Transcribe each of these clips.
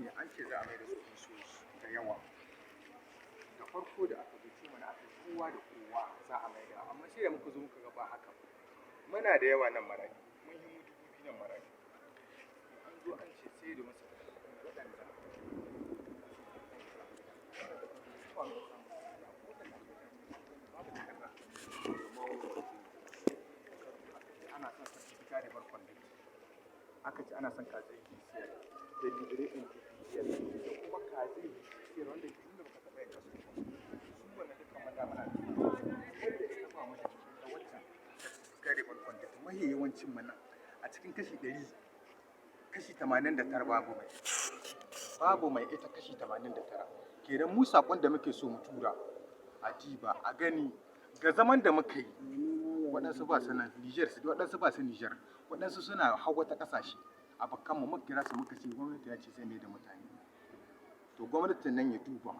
Shine an ce za a mai da tsohon soji da yawa. Da farko da aka zo, ce mana aka yi kowa da kowa za a mai da, amma sai da muka zo muka ga ba haka ba. Muna da yawa nan Maradi, mun yi mu 2000 nan Maradi. An zo an ce sai da masu waɗanda babu takarda. Ana son certificat de bonne conduite, aka ce ana son casier judiciaire da livret individuel da kuma casier judiciaire wanda ke nuna baka taɓa yin kaso ba. Su wannan dukkan maza muna da su, wanda ita ba mu da da waccan certificat de bonne conduite. Mahi yawancin mu nan, a cikin kashi 100, kashi 89 babu mai ita, kashi 89 kenan. Mu sakon da muke so mu tura, a diba a gani ga zaman da muka yi, waɗansu ba su nan Niger, su waɗansu ba su Niger, waɗansu suna hau wata ƙasashe. A bakkan mu muka kira su, muka ce gwamnati ya ce zai mai da mutane, to gwamnatin nan ya duba.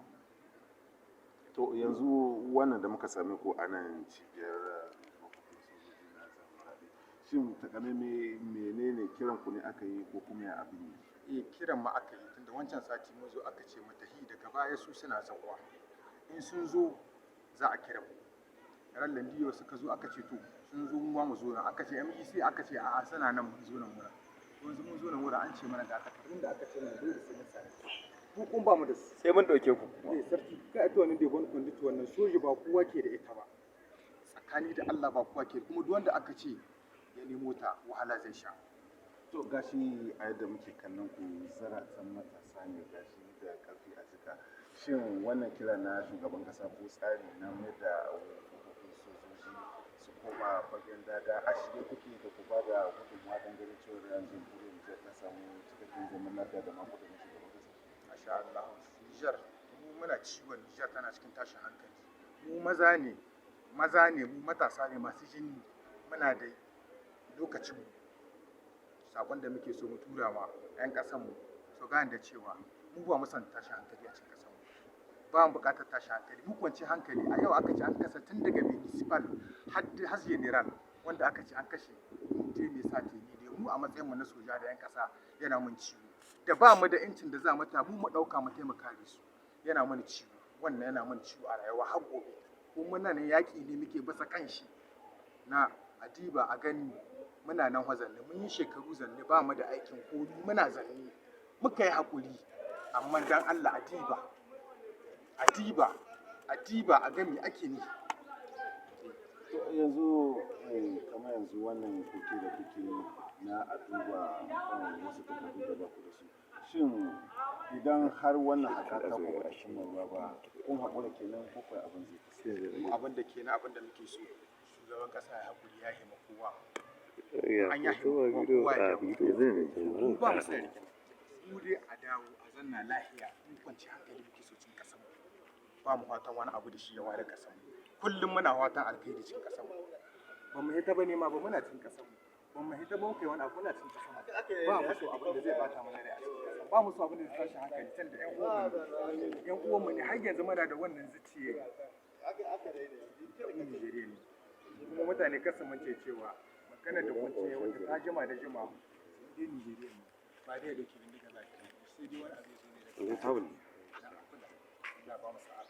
To, yanzu wannan da muka same ku a nan cibiyar tsofaffin sojoji na Maradi, shin takamaimai menene kiran ku ne aka yi, ko kuma ya abin yi? Eh, kiran mu aka yi tunda wancan sati mun zo, aka ce mu tahi, daga baya su suna zawwa, in sun zo za a kira mu. Ran landiyo suka zo, aka ce to sun zo, mu ma mu zo nan. Aka ce MGC, aka ce a'a, suna nan, mun zo nan wurin. Yanzu mun zo nan wurin, an ce mana ga takardun da aka ce mana dole sai mun sami mu, kun ba mu da su. Sai mun ɗauke ku kuma. Eh, certificat ita wannan de bonne conduite, wannan soji ba kowa ke da ita ba, tsakani da Allah ba kowa ke, kuma duk wanda aka ce ya nemo ta, wahala zai sha. To, gashi a yadda muke kallon ku, zaratan matasa ne, gashi da karfi a jika. Shin wannan kira na shugaban kasa ko tsari na mai da tsofaffin sojoji su koma fagen daga, a shirye kuke da ku bada gudunmawa don ganin cewa jamhuriyar Nijar ta samu cikakken zaman lafiya da ma kudurin shugaban kasa? Masha Allah, Nijar, mu muna ciwon Nijar tana cikin tashin hankali. Mu maza ne, maza ne, mu matasa ne masu jini, muna da lokacin mu. Sakon da muke so mu tura ma 'yan ƙasan mu, su gane da cewa mu ba mu son tashin hankali a cikin ƙasar mu. Ba mu buƙatar tashin hankali, mu kwanci hankali. A yau aka ce an kasa tun daga municipal har general, wanda aka ce an kashe je mai sa teni ne. Mu a matsayin mu na soja da 'yan ƙasa, yana mun ciwo. Da ba mu da incin da za mu ta mu mu ɗauka mu taimaka da su. Yana mana ciwo. Wannan yana mana ciwo a rayuwa har gobe. Ko muna nan, yaƙi ne muke bisa kan shi na a diba a gani. Muna nan zanne, mun yi shekaru zanne, ba mu da aikin komi, muna zanne, muka yi haƙuri. Amma dan Allah a diba, a diba, a diba a ga me ake nufi. To, yanzu kamar yanzu wannan koke da kuke na a duba wasu takardu da ba ku da su, shin idan har wannan haƙa ta ku bata cimma ruwa ba, kun haƙura kenan, ko kuwa abin zai kasance? Abin da kenan, abin da muke so, shugaban ƙasa ya haƙuri, ya hima kowa, an ya hima kowa, kowa ya dawo. Mu ba mu son rigima, mu dai a dawo a zanna lahiya. Mu kwanci hankali muke so cikin ƙasar mu. Ba mu fatan wani abu da shi ya ware ƙasar mu. Kullum muna fatan alkhairi cikin ƙasar mu. Ba mu hita ba ne ma ba, muna cikin ƙasar mu. Ba mu hita ba mu kai wani abu, muna cikin ƙasar mu. Ba mu so abin da zai bata mana rai a cikin ƙasar, ba mu so abin da zai tashi hankali can da ƴan uwan mu ne, ƴan uwan mu ne. Har yanzu muna da wannan zuciya, mu Nijeriya ne. Kuma mutane kar su mance cewa maganar da kwance wanda ta jima da jima, dai Nijeriya ne, ba dai dauki bindiga za ta yi, sai dai wani abu ya zo ne daga na kula. Allah ba mu sa'a.